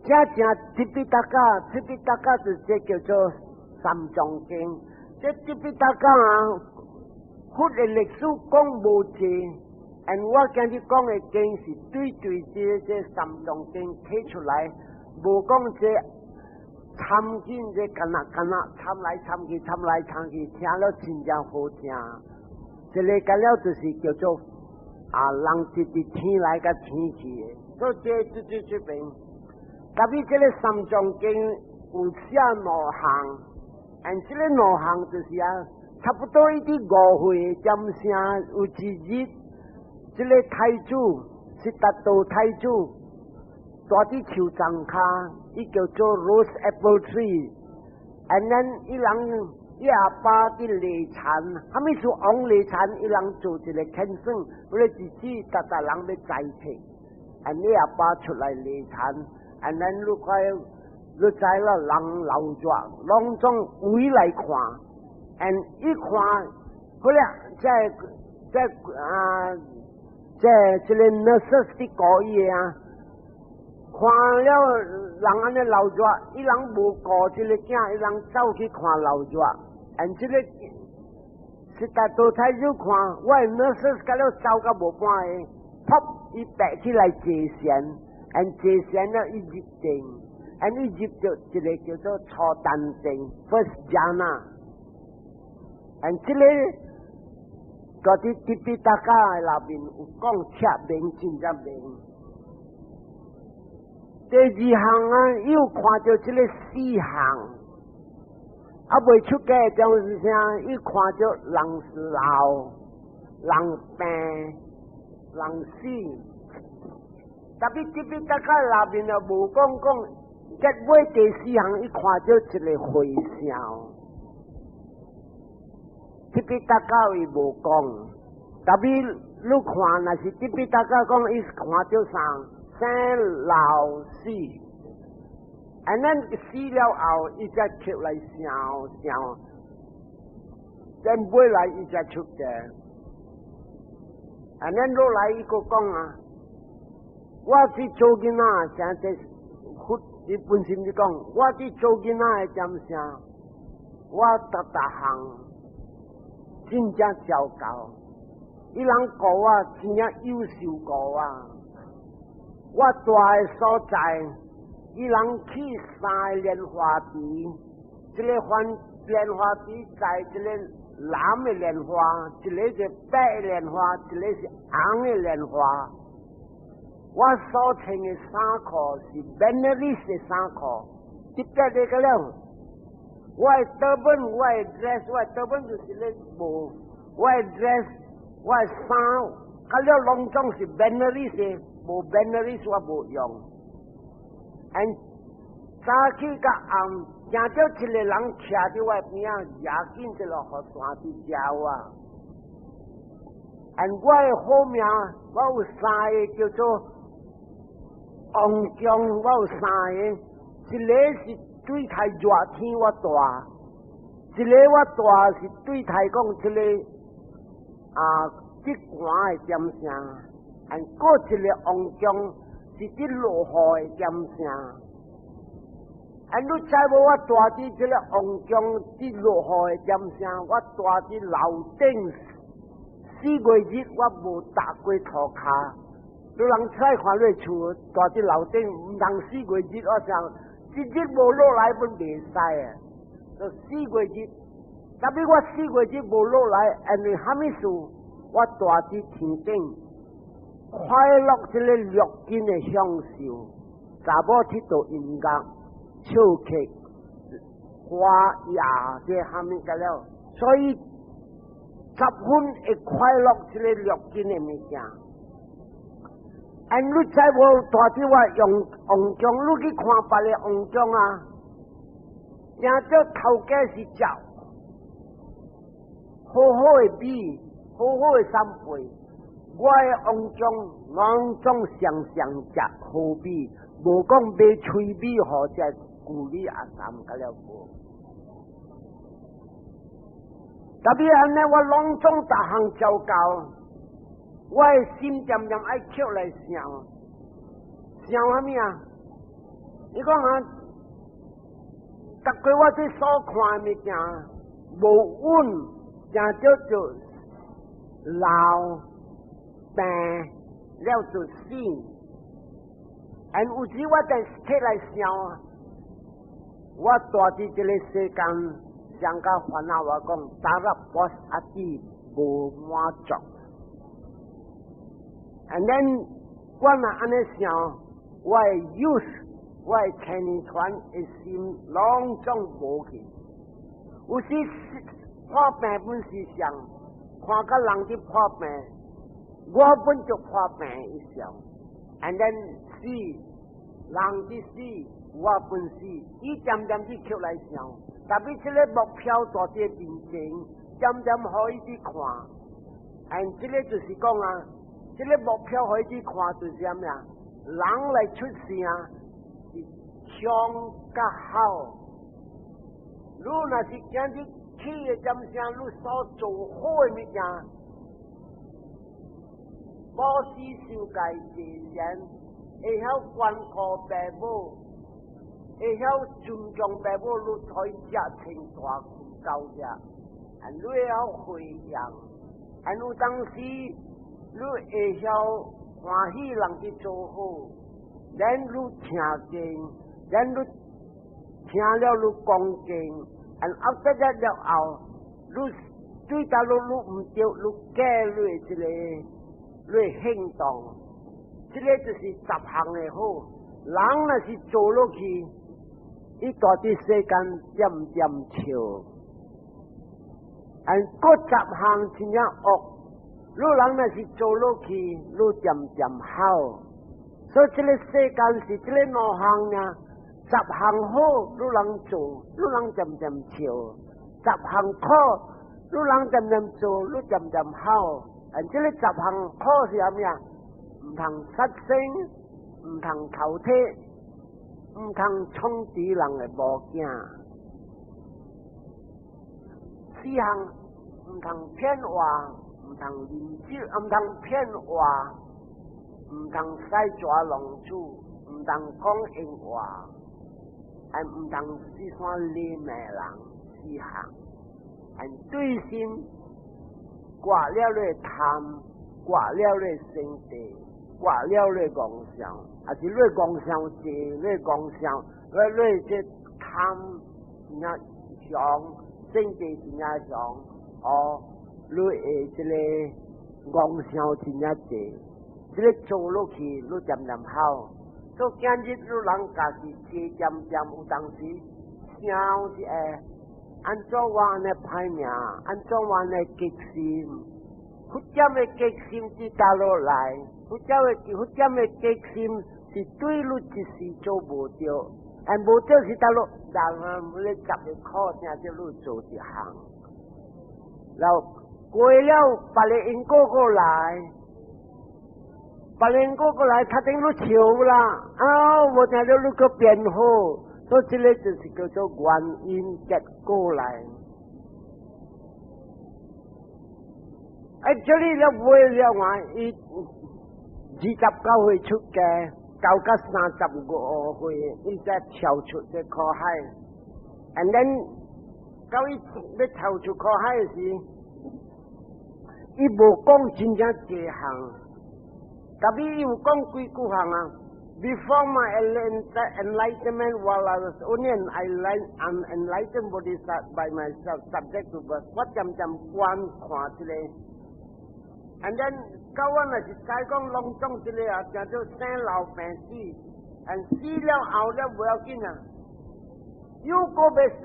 這正 Tipitaka，Tipitaka 就這叫做三藏經。這 Tipitaka 啊，佛的歷史講無濟，and 我今日講的經是對對這這三藏經提出來，無講這參經這干那干那參來參去，參來參去，聽了真正好聽。這個個了就是叫做啊，人直直聽來佮聽去的，所以這這這這邊，tapi 這個三藏經有寫兩項，and 這個兩項就是啊，差不多伊佇5歲點聲有一日，這個太子悉達多太子，蹛佇樹叢跤，伊叫做 Rose Apple Tree，and then 伊人伊阿爸佇犁田，啥物事王犁田，伊人做一個遣算，嗰個日子逐逐人欲栽摘，and 伊阿爸出來犁田，and then 你看你知啦，人流熱，攏總圍來看，and 一看，好了，這這啊，這這個 nurse 佇顧伊啊。看了人按呢流熱，伊人無顧這個囝，伊人走去看流熱。and 這個實在多太少看，我的 nurse 甲了走到無半個，噗，伊爬起來坐禪，and 坐禪了伊入定，and 伊入著一個叫做初禪定 first jhana，and 這個佇 Tipitaka 的內面有講徹明真正明。第二項啊，又看著這個四項。啊，未出家的時啥？伊看著人老、人病、人死。特別特別，大家內面啊，無講講，結尾第四項，伊看著一個和尚。特別大家伊無講，特別你看，若是特別大家講，伊看著啥？生老死。And then 死了後，伊才出來想想，等尾來伊才出家。And then 落來伊閣講啊，我佇做囡仔，現在佛伊本身就講，我佇做囡仔的點聲，我逐逐項真正糟糕。伊人顧我真正優秀顧我，我蹛的所在。伊人起三个蓮花池，一個番蓮花池在一個藍的蓮花，一個是白的蓮花，一個是紅的蓮花。我所穿的衫褲是 Benares 的衫褲，特別的個了。我的 turban，我的 dress，我的 turban 就是咧無，我的 dress，我的衫，甲了攏總是 Benares 的，無 Benares 我無用。And 早起佮暗，聽著一個人徛佇我邊仔，掠緊一個雨傘佇遮我。And 我的好命，我有三個叫做王將，我有三個，一個是對太熱天我蹛，一個我蹛是對太講這個啊，這寒的點聲，and 閣一個王將是佇落雨的點聲。啊，你知無？我蹛佇這個王宮佇落雨的點聲，我蹛佇樓頂四月日，我無踏過塗跤。你人出來看你厝蹛佇樓頂，毋通四月日，我想一日無落來本袂使啊。就四月日，特別我四月日無落來，因為蝦米事？我蹛佇天頂，快樂這個六根的享受，查某佚佗音樂、唱曲、花雅這蝦米個了，所以十分會快樂這個六根的物件。And 你知無？蹛佇我用王宮，你去看別个王宮啊，聽著頭家是食好好的米，好好的三杯。我的王宮攏總常常食好米，無講買炊米予這舊米阿三個了無。特別按呢，我攏總逐項照顧，我的心漸漸愛起來想，想蝦米啊？你講啊，逐個我這所看的物件，無穩，正叫做老病了就死。And 有時我在起來想，我蹛佇這個世間，上較煩惱我講，打入波阿弟無滿足。And then 我若按呢想，我的 youth，我的青年團的心攏總無去。有時破病本是上，看甲人佇破病，我本就破病一上。And then 死，人佇死，我本死，伊漸漸佇起來想，特別這個目標蹛佇面前，漸漸予伊佇看。And 這個就是講啊，這個目標予伊佇看就是啥物啊？人來出世啊，是凶佮好。你若是今日起的點聲，你所做好的物件，布施受戒坐禪，會曉關顧爸母，會曉尊重爸母，你可以食穿大困覺食。你會曉回向，and 有當時你會曉歡喜人去做好，then 你聽經，then 你聽了你恭敬，and after that 了後，你對佗落你毋著，你改你這個你行動，這個就是十項的好。人若是做落去，伊蹛佇世間漸漸笑。and 閣十項真正惡，你人若是做落去，你漸漸好。所以這個世間是這個兩項呢，十項好，你人做，你人漸漸笑；十項苦，你人漸漸做，你漸漸好。and 這個十項苦是啥物啊？毋通殺生，毋通偷提，毋通創治人的某囝。四項毋通騙話，毋通啉酒，毋通騙話，毋通使蛇弄鼠，毋通講閒話，還毋通四散禮罵人。四項，and 對心割了你貪，割了你生地，割了你妄想，還是你妄想濟，你妄想，你這貪真正強，生地真正強，哦，你會這個妄想真正濟，這個做落去你漸漸好。所以今日你人家己坐漸漸有當時想一下，按怎我按呢歹命，按怎我按呢激心，佛點的激心佇佗落來？佛點的激心是對你一時做無著，但無著是佗落，人啊，你十個苦，聽著你做一項，然後過了別个因果過來，別個因果過來，他等你笑啦，啊，無聽著你閣變好，所以這個就是叫做原因結果來。哎，這裡了為了話，伊29歲出家，到甲35歲，伊才跳出這苦海。And then 到伊欲跳出苦海時，伊無講真正濟項，特別伊有講幾句項啊。Before my enlightenment, while I was only an enlightened bodhisattva by myself, subject to birth，我漸漸觀看這個。And then 到我若是知講攏總這個啊，叫做生老病死，and 死了後了無要緊啊，又閣欲生，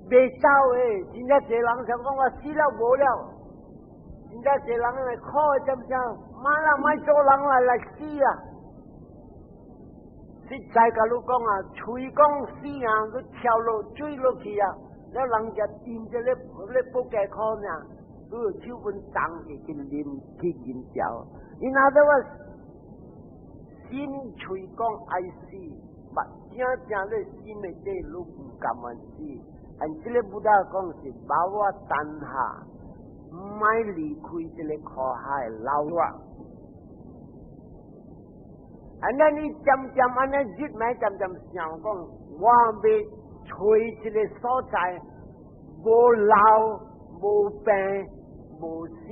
袂走的，真正濟人想講我死了無了，真正濟人來苦的點聲，莫啦莫做人來來死啊！實在共你講啊，喙講死啊，你跳落水落去啊，了人家掂這咧咧補家苦呢，你手本重去去啉去飲掉。In other words，心喙講愛死，but 正正咧心內底你毋甘願死。and 這個 Buddha 講是 bhava tanha，毋愛離開這個苦海老啊。按呢你漸漸按呢日暝漸漸想講，我欲揣一個所在，無老無病無死。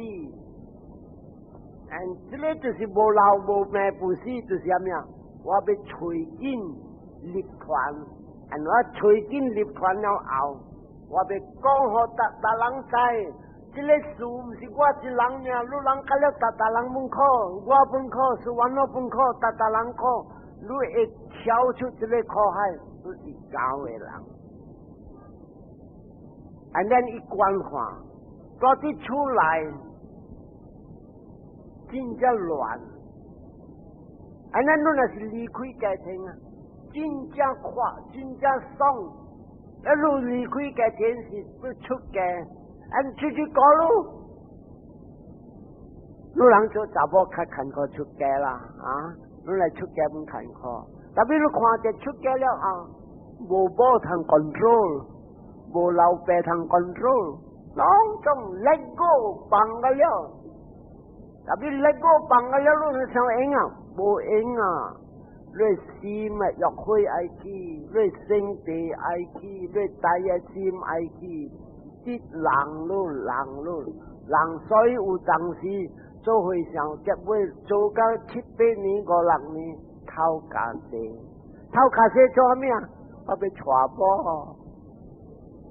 and 這個就是無老無病無死，就是啥物啊？我欲揣見涅槃，and 我揣見涅槃了後，我欲講予逐逐人知。這個事毋是我一人爾，你人甲了逐逐人攏苦，我本苦，是萬我本苦，逐逐人苦，你會跳出這個苦海，你是高的人。and then 伊觀看，蹛佇厝內真正亂，and then 你若是離開家庭啊，真正快，真正爽。啊，你離開家庭是欲出家。按出去過路，你人做查某較艱苦出家啦，啊！你來出家毋艱苦，特別你看著出家了後，無某通 control，無老爸通 control，攏總 let go 放個了。特別 let go 放個了，你想閒啊？無閒啊！你心啊，欲火愛起，你身體愛起，你大嘅心愛起。直人咯人咯人，所以有當時做和尚，結尾做到七八年五六年，頭家洗，頭家洗做啥物啊？我欲娶某，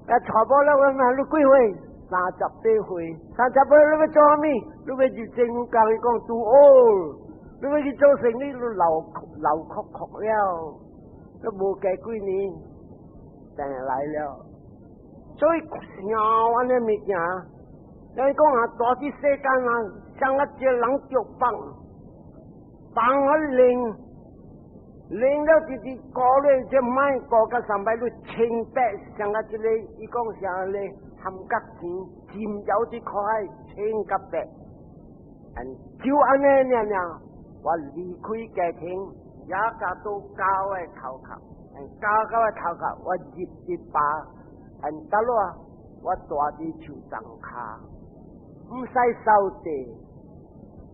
啊娶某了，我問你幾歲？38歲，38你欲做啥物？你欲入政府共伊講 too old，你欲去做生意，你老老殼殼了，你無過幾年，病來了。所以想按呢物件，你講啊，大佇世間啊，像啊一個人著放，放啊靈，靈了直直過咧，這賣過甲三擺你清白，像啊這個，伊講啥咧？含角錢，浸有佇苦海，清甲白，就按呢爾爾，我離開家庭，也甲到狗的頭殼，狗狗的頭殼，我入一巴，得咯，我蹛佇樹叢跤，毋使掃地。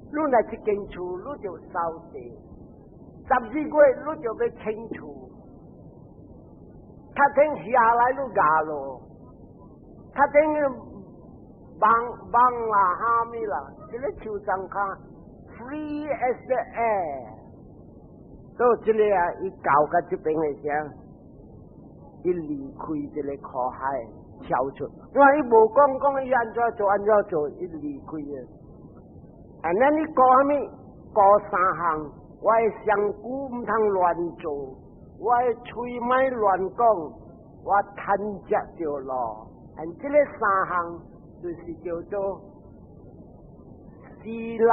你若一間厝，你就掃地；12月，你就欲清厝。較天下來，你咬咯。較頂網網啦，蝦米啦，這個樹叢跤 free as the air。所以這個啊，伊到到這邊的時候，伊離開這個苦海，跳出。因為伊無講講伊按怎做按怎做，伊離開了。啊，咱你顧啥物？顧三項，我的身軀毋通亂做，我的喙莫亂講，我貪食著路。啊，這個三項就是叫做 sila。